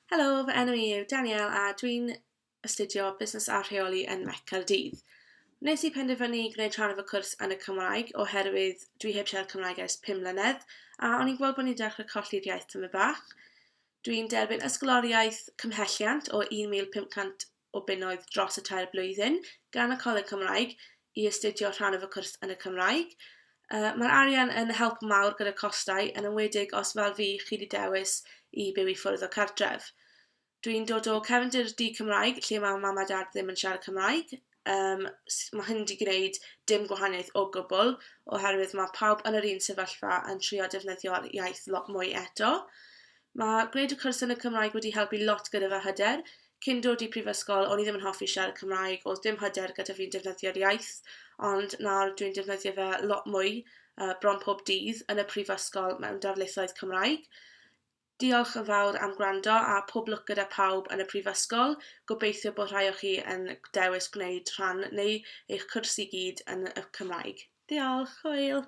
Helo, fy enw i yw Danielle a dwi'n astudio Busnes a Rheoli yn Met Caerdydd. Wnes i penderfynu gwneud rhan o fy cwrs yn y Cymraeg oherwydd dwi heb siarad Cymraeg ers 5 mlynedd a o'n i'n gweld bod ni'n dechrau colli'r iaith tymed bach. Dwi'n derbyn ysgoloriaeth cymhelliant o 1,500 o bunnoedd dros y tair blwyddyn gan y Coleg Cymraeg i astudio rhan o fy cwrs yn y Cymraeg. Mae'r arian yn help mawr gyda costau, yn enwedig os fel fi chi wedi dewis i byw i ffwrdd o cartref. Dwi'n dod o cefndir di Cymraeg lle mae mam a dad ddim yn siarad Cymraeg. Um, mae hyn wedi gwneud dim gwahaniaeth o gwbl oherwydd mae pawb yn yr un sefyllfa yn trio defnyddio'r iaith lot mwy eto. Mae gwneud y cwrs yn y Cymraeg wedi helpu lot gyda fy hyder. Cyn dod i prifysgol, o'n i ddim yn hoffi siarad Cymraeg, oedd dim hyder gyda fi'n defnyddio'r iaith, ond nawr dwi'n defnyddio fe lot mwy, bron pob dydd, yn y prifysgol mewn darlithoedd Cymraeg. Diolch yn fawr am gwrando a pob lwc gyda pawb yn y prifysgol. Gobeithio bod rhai o chi yn dewis gwneud rhan neu eich cwrs i gyd yn y Cymraeg. Diolch, hwyl!